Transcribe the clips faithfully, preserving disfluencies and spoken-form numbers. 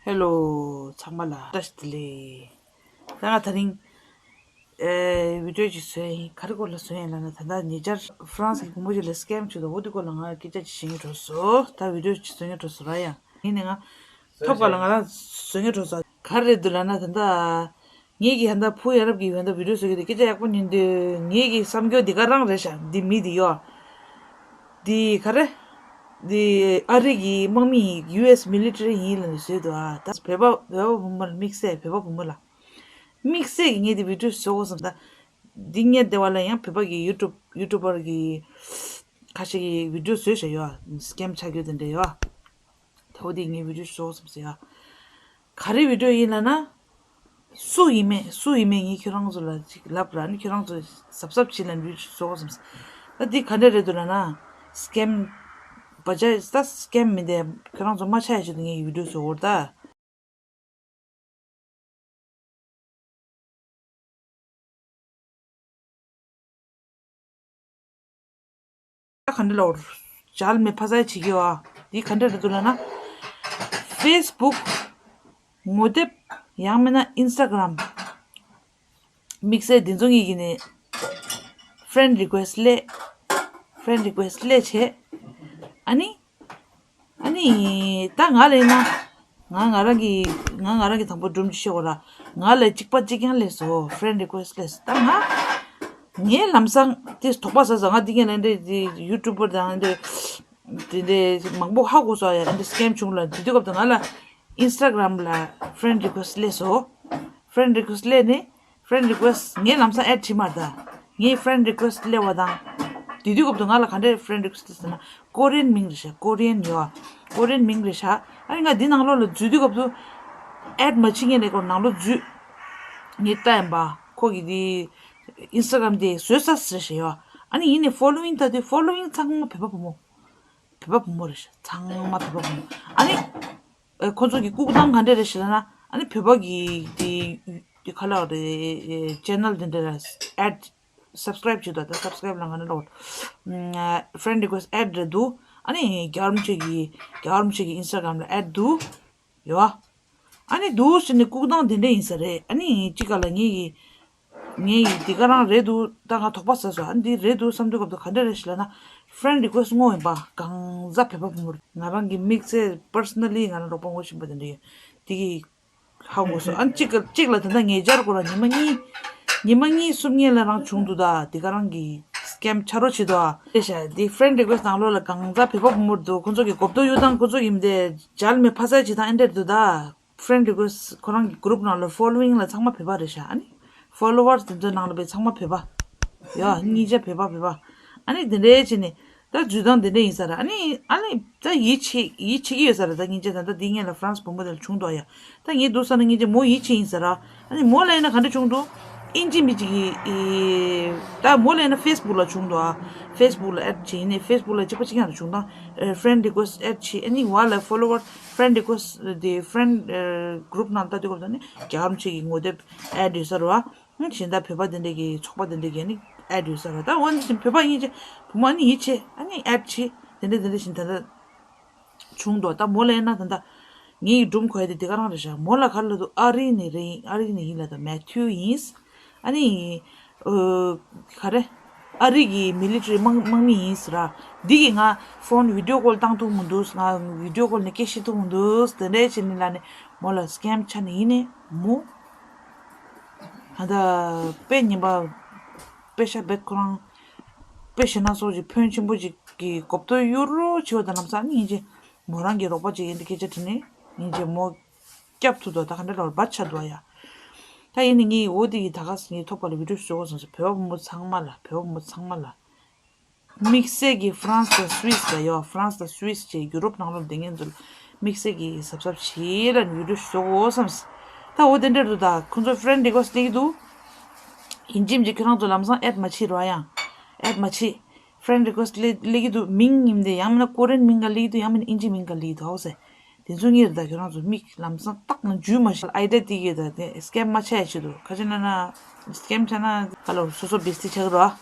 ཧེ་ལོ། ཚང་མ་ལ་བཀྲ་ཤིས་བདེ་ལེགས། ད་ང་དེ་རིང་ཨེ་བི་ཌིའོ་ཅིག་བཟོས་ཡིན། ག་རེ་སྐོར་ལ་བཟོས་ཡིན་ལབ་ན། ད་ལྟ་ཉེ་ཆར་ཧྥ་རན་སི་གི་བུ་མོ་ཅིག་ལ་སི་ཀེམ་བྱས་འདུག་འོ་དེ་སྐོར་ལ་ང་སྐད་ཆ་ཅིག་བཤད་སྙིང་འདོད་སོང་། ད་བི་ཌིའོ་ཅིག་བཟོ་སྙིང་འདོད་སོང་ར། ཡང་ཡིན་ནའི་ང་ཐོབ་སྐབས་ལ་ང་རང་བཟོ་སྙིང་འདོད་སོང་། ག་རེ་རེད་འདུག་ལབ་ན། ད་ལྟ་ངེད་ཀྱི་ཧན་ད་ཕུ་ཡ་རབས་ཀྱི་ཧན་ད་བི་ཌིའོ་བཟོ་གི་འདུག་སྐད་ཆ་ཡག་པོ་ཉན་དུས་ངེད་ཀྱི་བསམ་རྒྱུ་འདི་ག་རང་རེད་ཤག་འདི་མི་འདི་ཡོ། འདི་ག་རེ། འདི་ཨ་རི་གི་དམག་མི་ཡིན། ཡུ་ཨེས་མི་ལི་ཊི་རི་ཡིན་ལབ་ནས་བཟོས་འདུག་ཨ། ད་བོད་པ་བོད་པ་བུ་མོ་ལ་དམིགས་བསལ་བོད་པ་བུ་མོ་ལ། དམིགས་བསལ་གྱི་ངས་འདི་བི་ཌིའོ་བཟོ་དགོས་བསམ། ད་འདི་ངས་བལྟས་པ་ལ་ཡང་བོད་པ་གི་ཡུ་ཊུབ་ཡུ་ཊུབ་པར་གི་ཁ་ཤས་ཀྱི་བི་ཌིའོ་བཟོས་བཞག་ཡོད། སི་ཀེམ་ཆགས་རྒྱུ་དེ་འདྲ་ཡོད། ད་འོ་དེ་ངས་བི་ཌིའོ་བཟོ་བསམ་ཟེར་ཡ། ག་རེ་བི་ཌིའོ་ཡིན་ལབ་ན། སུ་ཡིན་མིན་སུ་ཡིན་མིན་ངས་ཁྱོད་རང་ཚོ་ལ་ཅིག་ལབ་ར་ནི། ཁྱོད་རང་ཚོ་གཟབ་གཟབ་བྱེད་ལབ་བི་ཌིའོ་བཟོ་བསམ་ཟེར། ད་འདི་ག་འདྲ་རེད་འདུག་ལབ་ན། སི་ཀེམ་བ་ཅ་ད་སི་ཀེམ་མིན་ཏེ། ཁྱོད་རང་ཚོ་མ་ཆགས་ཡ་ཆེད་དུ་ངས་བི་ཌིའོ་བཟོ་འོར་ད། ད་ག་འདྲ་ལབ་འོར། ཇལ་མེ་ཕ་ས་བྱེད་ཀྱི་ཡོད་ཨ། འདི་ག་འདྲ་རེད་འདུག་ལབ་ན། ཕེ་སི་བུག་ངོ་དེབ། ཡང་མིན་ན་ཨིན་སི་ཊ་གྷ་རམ། དམིགས་བསལ་འདི་ཚོ་གཉིས་ཀྱི་ནི་ཕེ་རེན་ཌི་རི་ཀུ་ཨེ་སི་ཊི་སླེབས། ཕེ་རེན་ཌི་རི་ཀུ་ཨེ་སི་ཊི་སླེབས་བྱས། ཨ་ནི། ཨ་ནི། ད་ང་ལ་ཡིན་ན། ང་ང་རང་གི་ང་ང་རང་གི་དང་པོ་སྒྲུང་ཅིག་བཤད་དགོས་ར། ང་ལ་གཅིག་པ་གཅིག་རྐྱང་སླེབས་སོང་། ཕེ་རེན་ཌི་རི་ཀུ་ཨེ་སི་ཊི་སླེབས་སོང་། ད་ང་ངས་ལམ་སང་དེ་དོགས་པ་ཟ་ཟ། ང་འདི་ག་ལ་འདྲ་དེ་ཡུ་ཊུབ་པར་དང་འདི་དེ་འདྲའི་མང་པོ་ཧ་གོ་སོང་ཡ། འདི་སི་ཀེམ་བྱུང་ལ། དེ་དུས་སྐབས་དུ་ང་ལ་ཨིན་སི་ཊ་གྷ་རམ་ལ་ཕེ་རེན་ཌི་རི་ཀུ་ཨེ་སི་ཊི་སླེབས་སོང་། ཕེ་རེན་ཌི་རི་ཀུ་ཨེ་སི་ཊི་སླེབས་ནས། ཕེ་རེན་ཌི་རི་ཀུ་ཨེ་སི་ཊི་ངས་ལམ་སང་ཨེཌ་བྱས་མ་རེད་ད། ངས་ཕེ་རེན་ཌི་རི་ཀུ་ཨེ་སི་ཊི་སླེབས་པ་དང་། དེ་དུས་སྐབས་དུ་ང་ལ་ག་འདྲའི་ཕེ་རེན་ཌི་རི་ཀུ་ཨེ་སི་ཊི་སླེབས་ཟེར་ན། ཀོ་རི་ཡན་མིང་རེད་ཤག་ཀོ་རི་ཡན་ཡོད། ཀོ་རི་ཡན་མིང་རེད་ཤག་ཨ་ནི་ང་འདི་ནང་ལོགས་ལ་འཛུལ་དུས་སྐབས་དུ་ཨེཌ་མ་བྱེད་མཁན་རེད། ཁོ་ནང་ལོགས་འཛུལ། ངས་ལྟ་ཡིན་པ། ཁོ་གི་དེ་ཨིན་སི་ཊ་གྷ་རམ་དེ་བཟོས་ཚར་ཟེར་བཞག་ཡོད། ཨ་ནི་ཡིན་ནའི་ཕོ་ལོ་ཝིང་ལྟ་དུས་ཕོ་ལོ་ཝིང་ཚང་མ་བོད་པ་བུ་མོ། བོད་པ་བུ་མོ་རེད་ཤག་ཚང་མ་བོད་པ་བུ་མོ། ཨ་ནི། ཨེ། ཁོ་ཚོ་གི་ལྐུགས་གཏམ་ག་འདྲ་རེད་ཤག་ལབ་ན། ཨ་ནི་བོད་པ་གི་དེ་དེ་ག་ལ་རེད། ཨེ། ཅེ་ནལ་དེ་འདྲ་ལ་ཨེཌ་སབ་སི་ཀ་རེབ་བྱེད་དོ། ད་སབ་སི་ཀ་རེབ་ལ་ང་ནི་ལོག་ཕེ་རེན་ཌི་རི་ཀུ་ཨེ་སི་ཊི་ཨེཌ་རེད་འདུག་ཨ་ནི་རྒྱལ་བ་རིན་པོ་ཆེ་གི་རྒྱལ་བ་རིན་པོ་ཆེ་གི་ཨིན་སི་ཊ་གྷ་རམ་ལ་ཨེཌ་འདུག་ཡོད། ཨ་ནི་འདུག་ཟེར་ནས་ལྐུགས་གཏམ་དེ་འདྲ་ཡིན་ས་རེད། ཨ་ནི་གཅིག་ག་ལ་ངེད་ཀྱི་ངེད་ཀྱི་འདི་ག་རང་རེད་འདུག་ད་ང་དོགས་པ་ཟ་སོང་། ཨ་ནི་འདི་རེད་འདུག་བསམ་དུས་སྐབས་དུ་ག་འདྲ་རེད་ཤག་ལབ་ན། ཕེ་རེན་ཌི་རི་ཀུ་ཨེ་སི་ཊི་ངོ་ཡིན་པ། གང་ཟག་བོད་པ་བུ་མོ་རེད། ང་རང་གི་དམིགས་བསལ་པར་སོ་ན་ལི་ང་རང་རོགས་པ་ངོ་ཤེས་པ་དེ་འདྲ་ཡོད། དེ་གི་ཧ་གོ་སོང་། ཨ་ནི་གཅིག་ག་གཅིག་ལ་ད་ལྟ་ཉེ་ཆར་སྐོར་ལ་ཉི་མ་གཉིས་ཉི་མ་གཉིས་གསུམ་སྔོན་ལ་རང་བྱུང་འདུག་ད་དེ་ག་རང་གི་སི་ཀེམ་ཆ་རོགས་བྱེད་དོ་ཨ། དེ་ཤ་དེ་ཕེ་རེན་ཌི་རི་ཀུ་ཨེ་སི་ཊི་ནང་ལོགས་ལ་གང་ཟག་བོད་པ་བུ་མོ་རེད་འདུག་ཁོ་ཚོ་གི་གོ་བརྡ་གཡུག་སྟངས་ཁོ་ཚོ་གི་མི་དེ་ཇལ་མེ་ཕ་ས་བྱེད་སྟངས་ཨེ་འདྲ་རེད་འདུག་ད། ཕེ་རེན་ཌི་རི་ཀུ་ཨེ་སི་ཊི་ཁོ་རང་གི་གུ་རུབ་ནང་ལ་ཕོ་ལོ་ཝིང་ལ་ཚང་མ་བོད་པ་རེད་ཤག་ཨ་ནི་ཕོ་ལོ་ཝར་སི་དེ་ཚོའི་ནང་ལ་བས་ཚང་མ་བོད་པ། ཡ་སྙིང་རྗེ། བོད་པ་བོད་པ། ཨ་ནི་དེ་འདྲའི་བྱས་ནས་ད་འཛུལ་སྟངས་དེ་འདྲ་ཡིན་ས་ར། ཨ་ནི་ཨ་ནི་ད་ཡིད་ཆེས་ཡིད་ཆེས་ཀྱི་ཡོད་ས་ར། ད་སྙིང་རྗེ། ད་ད་འདི་སྔོན་ལ་ཧྥ་རན་སི་བུ་མོ་དེ་ལ་བྱུང་འདུག་ཡ། ད་ངས་འདུག་ས་ན་སྙིང་རྗེ་མོ་ཡིད་ཆེས་ཡིན་ས་ར། ཨ་ནི་མོ་ལ་ཡིན་ན་ག་འདྲ་བྱུང་འདུག་ཨིན་ཇི་མི་གཅིག་གིས་ཨེ། ད་མོ་ལ་ཡིན་ན་ཕེ་སི་བུག་ལ་བྱུང་འདུག་ཨ། ཕེ་སི་བུག་ལ་ཨེཌ་བྱས་ཡིན་ནའི་ཕེ་སི་བུག་ལ་གཅིག་པ་གཅིག་རྐྱང་རེད་བྱུང་སྟངས། ཨེ། ཕེ་རེན་ཌི་རི་ཀུ་ཨེ་སི་ཊི་ཨེཌ་བྱས། ཨ་ནི་བ་ལ་ཕོ་ལོ་ཝར་ཕེ་རེན་ཌི་རི་ཀུ་ཨེ་སི་ཊི་དེ་ཕེ་རེན་ཌི་ཨེ་གུ་རུབ་ནང་ལྟ་དུས་སྐབས་དུ་ནི་རྒྱལ་བ་རིན་པོ་ཆེ་གི་ངོ་དེབ་ཨེཌ་ཡོད་ས་རེད་བ། ཨ་ནི་གཞན་དག་བོད་པ་དེ་འདྲས་ཀྱི་ཚོགས་པ་དེ་འདྲས་ཀྱི་ཨ་ནི་ཨེཌ་ཡོད་ས་རེད། ད་འོ་ནི་བྱས་བོད་པ་ཡིན་ཅེ་བུ་མོ་ཨ་ནི་ཡིད་ཆེས། ཨ་ནི་ཨེཌ་བྱས། དེ་འདྲས་དེ་འདྲས་བཞིན་ད་ལྟ་བྱུང་འདུག་ད་མོ་ལ་ཡིན་ན་ད་ལྟ་ངའི་སྒྲུང་གོ་ཡ་དེ་དེ་ག་རང་རེད་ཤག་མོ་ལ་ག་རེ་ལབ་འདུག་ཨ་རི་ནས་རེད། ཨ་རི་ནས་ཡིན་ལབ། ད་མེ་ཐིའུ་ཡིན། ཨ་ནི་ཨོ་ག་རེ། ཨ་རི་གི་མི་ལི་ཊི་རི་དམག་དམག་མི་ཡིན་ཟེར་ར། འདི་གིས་ང་ཕོན་བི་ཌི་ཡོ་ཀོལ་བཏང་ཐུབ་མི་འདུག་ང་བི་ཌི་ཡོ་ཀོལ་ནས་སྐད་བཤད་ཐུབ་མི་འདུག་དེ་འདྲས་བྱས་ནས་ལབ་ནས་མོ་ལ་སི་ཀེམ་ཆགས་ནས་ཡིན་ནས་མོ། ད་ལྟ་དཔེ་ཉིན་པ་དཔེ་ཤ་བེད་ཁོ་རང་དཔེ་ཞེ་ན་སོགས་ཀྱི་ཕོན་ཆེན་པོ་ཅིག་གི་གོ་བརྡ་གཡུག་རོགས་བྱེད་པ་དང་། ལམ་སང་ཨ་ནི་སྙིང་རྗེ་མོ་རང་གི་རོགས་པ་ཅིག་ཡིན་དེ་སྐད་ཆ་དྲིས་ནས་སྙིང་རྗེ་མོ་སྐྱབས་ཐུབ་དོ། ད་ག་འདྲ་ལོར་བ་ཆ་འདུག་ཡ། ད་ཡིན་ནི་ངས་འོ་དེ་གི་ད་ག་ངས་ཐོབ་པ་ལ་བི་ཌིའོ་བཟོ་དགོས་བསམ་སོང་། བོད་པ་མོ་ཚང་མ་ལ། བོད་པ་མོ་ཚང་མ་ལ། དམིགས་བསལ་གྱི་ཧྥ་རན་སི་དང་སུད་སི་ལ་ཡོད། ཧྥ་རན་སི་དང་སུད་སི་བཅས་ཡུ་རོབ་ནང་ལོགས་བསྡད་མཁན་ཚོ་ལ་དམིགས་བསལ་གྱི་གཟབ་གཟབ་བྱེད་ལ་བི་ཌིའོ་བཟོ་དགོས་བསམ། ད་འོ་དེ་འདྲ་འདུག་ད་ཁོང་ཚོ་ཕེ་རེན་ཌི་རི་ཀུ་ཨེ་སི་ཊི་སླེབས་ཀྱི་འདུག་ཡིན་གཅིག་མིན་གཅིག་ཁྱོད་རང་ཚོ་ལམ་སང་ཨེཌ་མ་བྱེད་རོགས། ཡང་ཨེཌ་མ་བྱེད། ཕེ་རེན་ཌི་རི་ཀུ་ཨེ་སི་ཊི་སླེབས་སླེབས་ཀྱི་འདུག་མིང་ཡིན་དེ་ཡང་མིན་ན་ཀོ་རི་ཡན་མིང་ག་སླེབས་ཀྱི་འདུག་ཡང་མིན་ན་ཨིན་ཇི་མིང་ག་སླེབས་ཀྱི་འདུག་ཧོ་སེ། དེ་ཚོ་གཉིས་རེད། ད་ཁྱོད་རང་ཚོ་མིག་ལམ་སང་ཏག་ན་འཇུས་མ་ཤེས། ཨའི་ཌི་ཡ་དེ་གས་ད་དེ་སི་ཀེམ་མ་ཆགས་ཡ་ཆེད་དུ་ཁ་ཆེ་ན་ན་སི་ཀེམ་ཆགས་ན་ག་ལ་སོ་སོ་བེ་སི་ཊི་ཆགས་ཀྱི་རོ།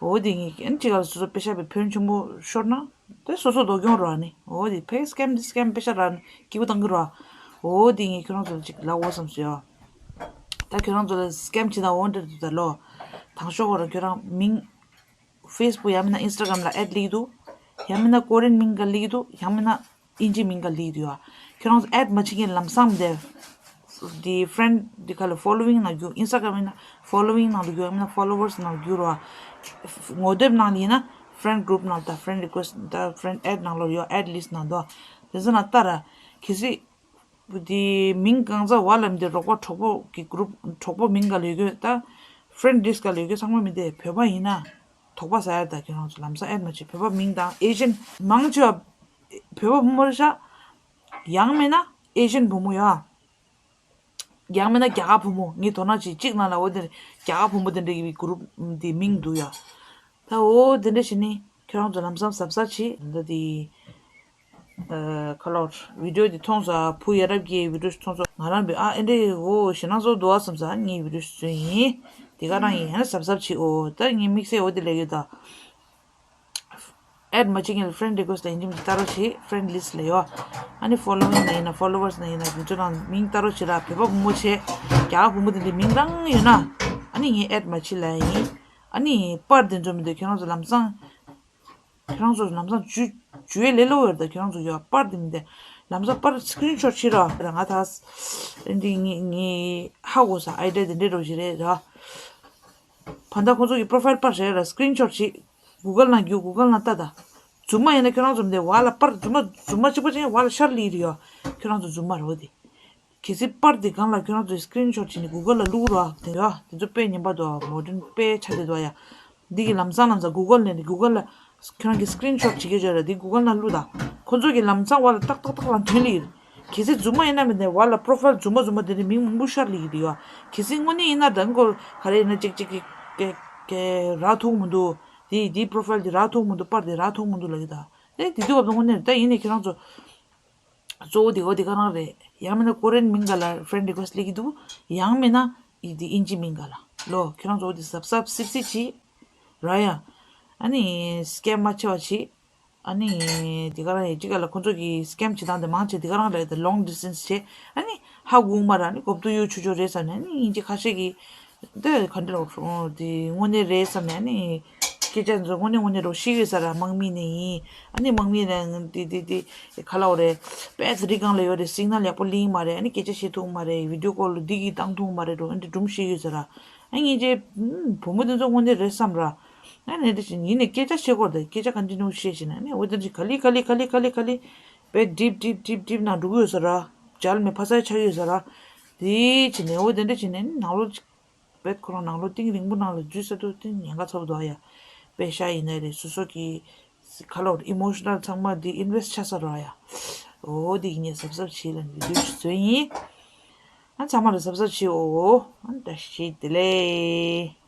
འོ་དེ་ངས་ཨན་ཅི་ག་ལ་སོ་སོ་པེ་ཤ་བའི་ཕོན་ཆེན་པོ་ཤོར་ན་དེ་སོ་སོ་སྡུག་གྱོང་རོ་ཨ་ནི། འོ་དེ་ཕེ་སི་ཀེམ་དེ་སི་ཀེམ་པེ་ཤ་ར་ནི་སྐྱིད་པོ་བཏང་གི་རོ། འོ་དེ་ངས་ཁྱོད་རང་ཚོ་ལ་ཅིག་ལབ་འོ་བསམ་སོང་ཡ། ད་ཁྱོད་རང་ཚོ་ལ་སི་ཀེམ་བྱེད་ན་འོ་འདྲ་འདུག་ད་ལོ། དང་ཤོག་གོ་ར་ཁྱོད་རང་མིང་Facebook ཡང་མིན་ན་Instagram ལ་ཨེཌ་ལིག་འདུག་ཡང་མིན་ན་ཀོ་རི་ཡན་མིང་ག་ལིག་འདུག་ཡང་མིན་ན་ཨིན་ཇི་མིང་ག་ལིག་འདུག་ཡ། ཁྱོད་རང་ཚོ་ཨེཌ་མ་བྱེད་མཁན་ལམ་སང་དེ། དེ་ཕི་རེན་དེ་ག་ལ་ཕོ་ལོ་ཝིང་ནང་རྒྱུག Instagram ཡིན་ན་ཕོ་ལོ་ཝིང་ནང་དུ་རྒྱུག་ཡང་མིན་ན་ཕོ་ལོ་ཝར་སི་ནང་དུ་རྒྱུག་རོགས། ངོ་དེབ་ནང་ལ་ཡིན་ན་ཕི་རེན་གུ་རུབ་ནང་ད་ཕི་རེན་རི་ཀུ་ཨེ་སི་ཊི་ད་ཕི་རེན་ཨེཌ་ནང་ལོགས་ཡོད་ཨེཌ་ལིསི་ཊི་ནང་དུ། དེ་ཚོ་ནང་ལྟ་ར། གལ་སྲིད། དེ་མིང་གང་ཚ་བ་ལ་མི་དེ་རོགས་པ་གྲོགས་པོ་གི་གུ་རུབ་གྲོགས་པོ་མིང་ག་ལས་གོས་ད། ཕི་རེན་ལིསི་ཊི་ག་ལས་གོས་ཚང་མ་མི་དེ་བོད་པ་ཡིན་ན། དོགས་པ་ཟ་ཡ་ད་ཁྱོད་རང་ཚོ་ལམ་སང་ཨེཌ་མ་བྱེད་བོད་པ་མིང་དང་ཨེ་ཤན་མང་ཆེ་བ་བོད་པ་བུ་མོ་རེད་ཤག་ཡང་མིན་ན་ཨེ་ཤན་བུ་མོ་ཡ། ཡང་མིན་ན་རྒྱ་གར་བུ་མོ་ངས་དོ་སྣང་བྱེད་གཅིག་ནང་ལ་འོ་དེར་རྒྱ་གར་བུ་མོ་དེ་འདྲ་གི་གུ་རུབ་དེ་མིང་འདུག་ཡ། ད་འོ་དེ་འདྲ་བྱས་ནས་ཁྱོད་རང་ཚོ་ལམ་སང་གཟབ་གཟབ་བྱེད་འདི་དེ། ཁ་ལོར་བི་ཌི་ཡོ་དེ་མཐོང་ས་བུ་ཡ་རབས་ཀྱི་བི་ཌི་ཡོ་ཞིག་མཐོང་སོང་ང་རང་བི་ཨ་ཨེ་འདྲ་འོ་ཞེ་ནང་བཟོ་འདུག་ཨ་བསམ་ས་ངའི་བི་ཌི་ཡོ་ཞིག་བཟོས་ཡིན། དེ་ག་རང་ཡིན་ཡང་གཟབ་གཟབ་བྱེད་འོ་ད་ངའི་དམིགས་བསལ་འོ་དེ་ལས་ཡོད་ད། ཨེཌ་མ་བྱེད་མཁན་ལ་ཕི་རེན་རི་ཀུ་ཨེ་སི་ཊི་ལ་ཡིན་གཅིག་མིན་གཅིག་ལྟ་རོགས་བྱེད། ཕི་རེན་ལིསི་ཊི་ལ་ཡོད། ཨ་ནི་ཕོ་ལོ་ཝིང་ན་ཡིན་ན་ཕོ་ལོ་ཝར་སི་ན་ཡིན་ན་དེ་ཚོ་ནང་མིང་ལྟ་རོགས་བྱེད་ར། བོད་པ་བུ་མོ་བྱས་རྒྱ་གར་བུ་མོ་དེ་འདྲའི་མིང་རང་ཡོད་ན། ཨ་ནི་ངས་ཨེཌ་མ་བྱེད་ལ་ཡིན། ཨ་ནི་པར་དེ་ཚོ་མི་འདུག་ཁྱོད་རང་ཚོ་ལམ་སང་། ཁྱོད་རང་ཚོ་ལམ་སང་འཇུ་འཇུ་ཡས་ལས་སླ་པོ་ཡོད་རེད་ད་ཁྱོད་རང་ཚོ་ཡོད་པར་དེ་མི་འདུག་ལམ་སང་པར་སི་ཀི་རིན་ཤོཊ་བྱེད་ར་ང་ད། འདི་ངས་ངས་ཧ་གོ་ས་ཨའི་ཌི་ཡ་དེ་འདྲའི་རོ་ཞིག་རེད་ར། བ་ད་ཁོ་ཚོ་གི་པོ་རོ་ཕའིལ་པར་རེད་ར་སི་ཀི་རིན་ཤོཊ་བྱེད། གུ་གལ་ནང་རྒྱུག་གུ་གལ་ནང་ལྟ་ད། རྫུན་མ་ཡིན་ན་ཁྱོད་རང་ཚོ་འདི་བ་ལ་པར་རྫུན་མ་རྫུན་མ་གཅིག་པ་ཅན་བ་ལ་ཤར་ལི་རེད་ཡ། ཁྱོད་རང་ཚོ་རྫུན་མ་རེད་བ་དེ། གལ་སྲིད་པར་དེ་སྒང་ལ་ཁྱོད་རང་ཚོ་སི་ཀི་རིན་ཤོཊ་བྱས་ནས་གུ་གལ་ལ་བླུག་རོགས་དེ་ཡ་དེ་ཚོ་དཔེ་ཉན་པ་འདུག་མོ་ཌན་དཔེ་ཆ་དེ་འདུག་ཡ། འདི་གི་ལམ་སང་ལམ་སང་གུ་གལ་ནས་ནི་གུ་གལ་ལ་ཁྱོད་རང་གི་སི་ཀི་རིན་ཤོཊ་བྱེད་ཀྱི་ཡོད་ར་འདི་གུ་གལ་ནང་བླུག་ད། ཁོ་ཚོ་གི་ལམ་སང་བ་ལ་ཏག་ཏག་ཏག་ལ་ཐོན་ལི་ཡིན། གལ་སྲིད་རྫུན་མ་ཡིན་ན་མིན་ནས་བ་ལ་པོ་རོ་ཕའིལ་རྫུན་མ་རྫུན་མ་དེ་ནི་མིང་མང་པོ་ཤར་ལི་ཡིན་དེ་ཡ། གལ་སྲིད་དངོས་གནས་ཡིན་ན་ད་མགོ་ག་རེ་ཡིན་ན་ཅིག་ཅིག་གི་གི་གི་རག་ཐུག་མི་འདུག་དེ་དེ་པོ་རོ་ཕའིལ་དེ་རག་ཐུག་མི་འདུག་པར་དེ་རག་ཐུག་མི་འདུག་ལ་ཡོད་ད། དེ་དེ་དུས་བབ་དངོས་གནས་ད་ཡིན་ནས་ཁྱེད་རང་ཚོ། གཙོ་བོ་དེ་གོ་དེ་ག་རང་རེད། ཡང་མིན་ན་ཀོ་རི་ཡན་མིང་ག་ལ་ཕི་རེན་རི་ཀུ་ཨེ་སི་ཊི་སླེབས་ཀྱི་འདུག་ཡང་མིན་ན་ཨི་དེ་ཨིན་ཇི་མིང་ག་ལ། ལོ་ཁྱེད་རང་ཚོ་དེ་གཟབ་གཟབ་སིབ་སིབ་བྱེད། ར་ཡ། ཨ་ནི་སི་ཀེམ་མ་བྱེད་པ་བྱེད། ཨ་ནི་དེ་ག་རང་ཡ་གཅིག་ག་ལ་ཁོ་ཚོ་གི་སི་ཀེམ་བྱེད་སྟངས་དེ་མང་ཆེ་དེ་ག་རང་རེད་དེ་ལོང་ཌི་སི་ཊན་སི་བྱེད། ཨ་ནི་ཧ་གོ་མ་ར་ཨ་ནི་གོ་བསྡུར་ཡོད་ཆོག་ཆོག་རེད་བསམ་ནས་ཨ་ནི་ཨིན་ཇི་ཁ་ཤས་ཀྱི། འདི་ག་འདྲ་ལོག་འོ་དེ་དངོས་གནས་རེད་བསམ་ནས་ཨ་ནི། སྐད་ཆ་འཛོ་དངོས་གནས་དངོས་གནས་རོ་ཤི་ཡོད་ས་ར་དམག་མི་ནས་ཡིན། ཨ་ནི་དམག་མི་ནས་དེ་དེ་དེ་ག་ལ་འོ་རེད། པད་རི་སྒང་ལ་ཡོད་རེད་སིག་ནལ་ཡག་པོ་ལིང་མ་རེད་ཨ་ནི་སྐད་ཆ་བཤད་ཐུབ་མ་རེད་བི་ཌི་ཡོ་ཀོལ་འདི་གི་བཏང་ཐུབ་མ་རེད་འགྲོ་ཨ་ནི་སྒྲུང་ཤི་ཡོད་ས་ར། ཨ་ངས་ཅེ་བུ་མོ་དེ་ཚོ་དངོས་གནས་རེད་བསམ་ར། ཨ་ནི་དེ་བཞིན་ཡིན་ནས་སྐད་ཆ་བཤད་དགོས་རེད་སྐད་ཆ་ག་འདྲི་ནུ་བཤད་བཞིན་ཨ་ནི་འོ་དེ་འདྲ་ག་ལི་ག་ལི་ག་ལི་ག་ལི་ག་ལི། པད་ཌིབ་ཌིབ་ཌིབ་ཌིབ་ནང་འགྲོ་གི་ཡོད་ས་ར། འཇལ་མེད་ཕ་སའི་ཆ་ཡོད་ས་ར། དེ་བྱས་ནས་འོ་དེ་འདྲ་བྱས་ནས་ནང་ལོགས་ཅིག་བེད་ཁོ་རང་ནང་ལོ་གཏིང་རིང་པོ་ནང་ལ་འཛུལ་ས་དུ་གཏིང་ཉེན་ཁ་ཚ་པོ་འདུག་ཡ། པེ་ཤ་ཡིན་ནའི་རེད་སོ་སོ་གི་ཁ་ལོར་ཨི་མོ་ཤི་ནལ་ཚང་མ་འདི་ཨིན་ཝེ་སི་ཊི་ཆགས་ས་རོགས་ཡ། འོ་འདི་ཡིན་ནའི་གཟབ་གཟབ་བྱེད་ལ་འདི་འདུག་བཟོས་ཡིན། ཨ་ཚང་མ་ལ་གཟབ་གཟབ་བྱེད་འོ། ཨ་བཀྲ་ཤིས་བདེ་ལེགས།